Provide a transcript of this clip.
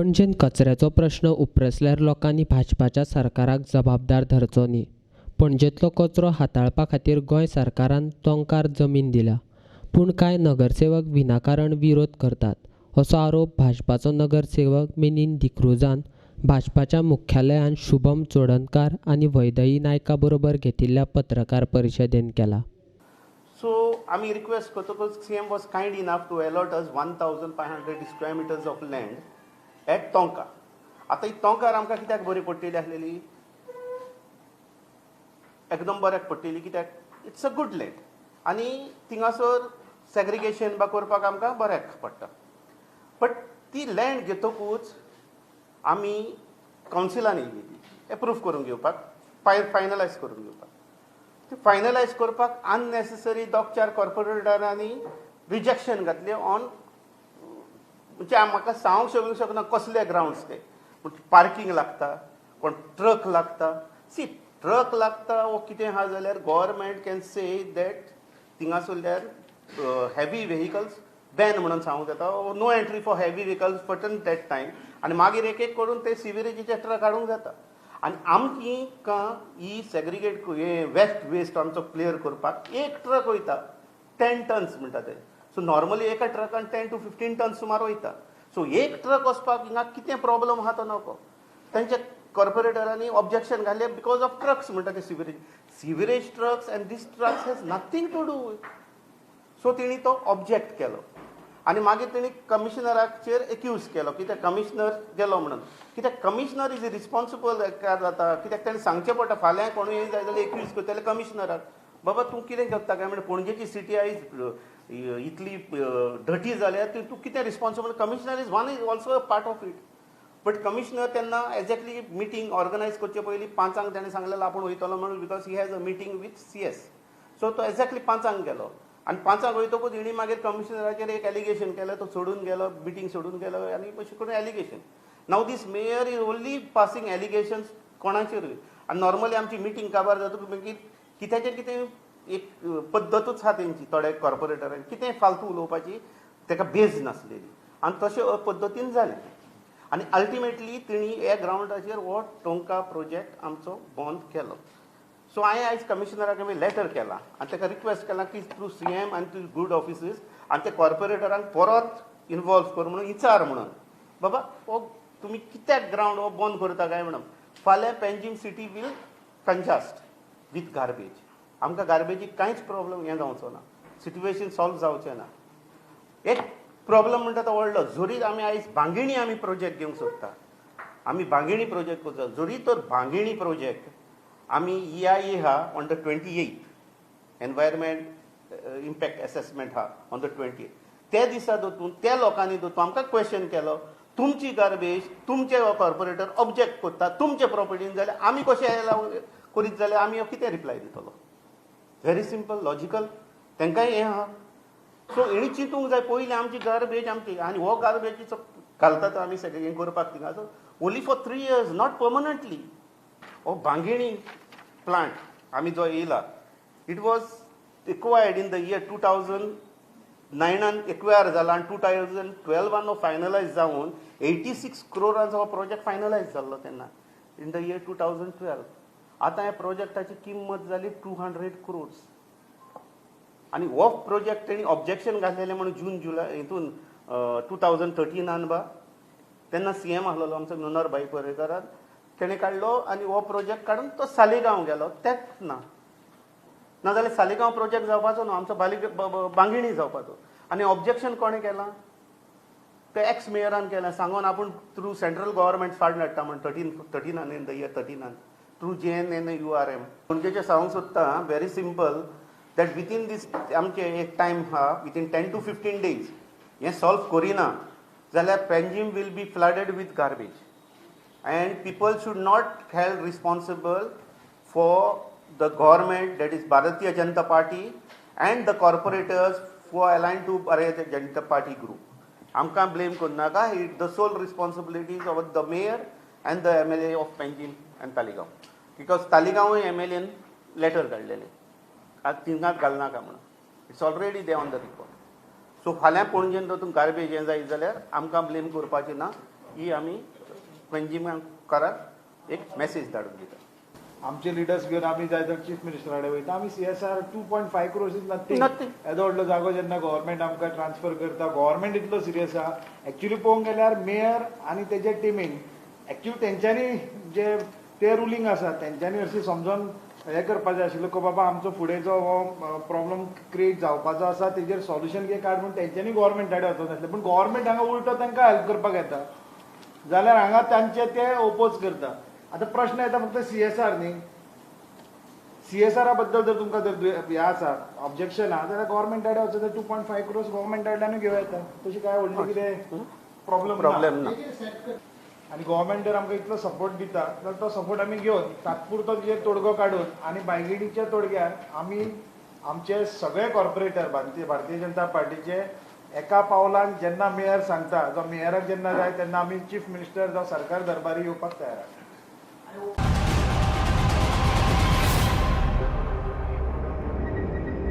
पणजेंत कचऱ्याचो प्रश्न उप्रासल्यार लोकांनी भाजपाच्या सरकाराक जबाबदार धरचो न्ही. पणजेंतलो कचरो हाताळपा खातीर गोंय सरकारान तोंकार जमीन दिल्या, पूण कांय नगरसेवक विनाकारण विरोध करतात, असो आरोप भाजपाचो नगरसेवक मिनीन डिक्रुजान भाजपाच्या मुख्यालयांत शुभम चोडणकार आनी वैदयी नायका बरोबर घेतिल्ल्या पत्रकार परिशदेंत केला. सो आमी request करतकूच CM was kind enough to allot us 1500 square meters of land at Tonka. आतां ही तोंकार आमकां कित्याक बरी पडटली आसलेली, एकदम बऱ्याक पडटली कित्याक it's a good land आनी थिंगासर सेग्रिगेशन बा करपाक आमकां बऱ्याक पडटा. बट ती लँड घेतकूच आमी कावन्सिलान येयली ती एप्रूव करून घेवपाक, फायनलायज करून घेवपाक. ती फायनलायज करपाक अननेसेसरी दोग चार कॉर्पोरेटरांनी रिजेक्शन घातलें ऑन, म्हणजे म्हाका सांगूंक शकूंक शकना कसले ग्रावंड्स ते. पार्कींग लागता, कोण ट्रक लागता, सी ट्रक लागता वो कितें आहा जाल्यार government can say that थिंगासरल्यार heavy vehicles ban म्हणून सांगूंक जाता, no entry for heavy vehicles for that time. आनी मागीर एक एक करून ते सिवरेजीचे ट्रक हाडूंक जाता. आनी आमकां ही सेग्रिगेट हे वेस्ट वेस्ट आमचो क्लियर करपाक एक ट्रक वयता 10 टन्स म्हणटा ते. सो नॉर्मली एका ट्रकान 10 टू 15 टन्स सुमार वयता. सो एक ट्रक वचपाक हिंगा कितें प्रॉब्लम आहा तो नको. तेंच्या कॉर्पोरेटरांनी ऑब्जेक्शन घालें because of trucks म्हणटा ते sewerage trucks and these trucks has nothing to do. So तेणी तो ऑब्जेक्ट केलो आनी मागीर तेणी कमिशनराचेर एक्यूज केलो कित्याक कमिशनर गेलो म्हणून. कित्याक कमिशनर is responsible जाता, कित्याक तेणें सांगचें पडटा. फाल्यां कोणूय जाय जाल्यार एक्यूज करतले कमिशनराक, बाबा तूं कितें करता काय म्हणून, पणजेची सिटी आयज इतली डटी जाल्या तूं कितें responsible. Commissioner is one is also a part of it. But commissioner तेन्ना एग्जॅक्टली मिटींग ऑर्गनायज करचे पयलीं 5 ताणें सांगलेलें आपूण वयतलो म्हणून, because he has a meeting with CS. So तो एग्जॅक्टली 5 गेलो आनी 5 वयतकूच हेणी मागीर कमिशनराचेर एक एलिगेशन केलें, तो सोडून गेलो, मिटींग सोडून गेलो आनी अशें करून allegation. Now this mayor is only passing allegations कोणाचेरूय. आनी नॉर्मली आमची मिटींग काबार जातकूच मागीर कित्याचें कितें एक पद्दतूच आहा तेंची, थोडे कॉर्पोरेटरांची कितें फालतू उलोवपाची, ताका बेज नासलेली आनी तशें पद्दतीन जालें. आनी अल्टिमेटली तेणी ह्या ग्रावंडाचेर हो टोंका प्रोजेक्ट आमचो बंद केलो. सो हांवें आयज कमिशनराक आमी लेटर केलां आनी ताका रिक्वेस्ट केलां की थ्रू CM आनी थ्रू गूड ऑफिसीस आनी ते कॉर्पोरेटरांक परत इनवॉल्व कर म्हणून विचार म्हणून, बाबा हो तुमी कित्याक ग्रावंड हो बंद करता काय म्हणून. फाल्यां Panjim city will congest with garbage. आमकां गार्बेजीक कांयच प्रॉब्लम हें जावचो ना, सिट्युएशन सॉल्व जावचें ना. एक प्रॉब्लम म्हणटा तो व्हडलो, जरी आमी आयज बांगिणी आमी प्रोजेक्ट घेवंक सोदता, आमी बांगिणी प्रोजेक्ट करता, जरी तर बांगिणी प्रोजेक्ट आमी EIA हा on the 28th, environment impact assessment हा ऑन the 28th, त्या दिसा दोतून त्या लोकांनी दोतून आमकां क्वेश्चन केलो, तुमची गार्बेज तुमचे कॉर्पोरेटर ऑब्जेक्ट करता तुमचे प्रॉपर्टीन जाल्यार आमी कशें करीत जाल्यार आमी कितें रिप्लाय दितलो. व्हेरी सिंपल लॉजिकल, तांकांय हें आहा. सो हेणी चिंतूंक जाय पयलीं आमची गार्बेज आमची, आनी हो गार्बेजीचो घालतात आमी सगळें करपाक थिंगा, so only for 3 years not permanently. हो बांगिणी प्लांट आमी जो येयला, it was acquired in the year 2009 acquire जाला आनी 2012 हो फायनलायज जावन 86 क्रोरांचो हो प्रोजेक्ट फायनलायज जाल्लो तेन्ना इन the year 2012. आतां ह्या प्रोजेक्टाची किंमत जाली 200 क्रोर्स. आनी हो प्रोजेक्ट तेणी ऑब्जेक्शन घातलेलें म्हणून जून जुलय हितून 2013 बा तेन्ना CM आसलेलो आमचो मनोहर भाई पर्रेकारान, तेणें काडलो आनी हो प्रोजेक्ट काडून तो सालिगांव गेलो. तेच ना नाजाल्यार सालिगांव प्रोजेक्ट जावपाचो न्हू, आमचो बांगिणी जावपाचो. आनी ऑब्जेक्शन कोणें केलां, ते एक्स मेयरान केलें, सांगून आपूण थ्रू सेंट्रल गव्हर्मेंट फंड हाडटा म्हण 13 in the year 13 through JNNURM. पणजेचें सांगूंक सोदता very simple that within these आमचे एक टायम आहा विथीन 10 to 15 days हें सॉल्व करिना जाल्यार Panjim will be flooded with garbage and people should not held responsible for the government, that is Bharatiya Janata Party and the corporators who are aligned to Bharatiya Janata Party group. आमकां blame करनाका, the sole responsibility is of the mayor and the MLA of Panjim and Taleigao, because तालिगांवूय MLAन letter काडलेलें आज थिंगाच घालनाका म्हणून, it's already they on the record. So फाल्यां पणजेन तातूंत garbage हें जायत जाल्यार आमकां ब्लेम करपाचें ना. ही आमी पंजिमाकाराक एक मॅसेज धाडून दिता. आमचे लिडर्स घेवन आमी जाय जाल्यार चीफ मिनिस्टरा कडेन वयता. आमी CSR 2.5 crores is nothing. Nothing. येदो व्हडलो जागो जेन्ना गव्हर्मेंट आमकां ट्रान्सफर करता, गव्हर्मेंट इतलो सिरियस आहा. एक्चुली पळोवंक गेल्यार मेयर आनी तेजे टिमीन एक्चुली तेंच्यांनी जे ते रुलींग आसा तेंच्यांनी हरशीं समजोन हें करपाचें आशिल्लें की बाबा आमचो फुडें जो हो प्रॉब्लम क्रिएट जावपाचो आसा तेजेर सॉल्युशन कितें काड म्हूण तेंच्यांनी गव्हर्मेंटा कडेन वचूंक नासलें. पूण गव्हर्मेंट हांगा उल्टो तांकां हेल्प करपाक येता जाल्यार हांगा तांचे ते ओपोज करता. आतां प्रश्न येता फक्त CSR न्ही. CSR बद्दल जर तुमकां जर हें आसा ऑब्जेक्शन आहा जाल्यार गव्हर्मेंटा कडेन वचून 2.5 क्रोर्स गव्हर्मेंटा कडल्यानूय घेवं येता. तशी काय व्हडली कितें प्रॉब्लम प्रॉब्लेम ना. आनी गव्हर्मेंट जर आमकां इतलो सपोर्ट दिता जाल्यार तो सपोर्ट आमी घेवन तात्पुरतो तिजेर तोडगो काडून आनी बायगिणीच्या तोडग्यार आमी आमचे सगळे कॉर्पोरेटर भारतीय जनता पार्टीचे एका पावलान जेन्ना मेयर सांगता जावं मेयराक जेन्ना जाय तेन्ना आमी चीफ मिनिस्टर जावं सरकार दरबारी येवपाक तयार आसा.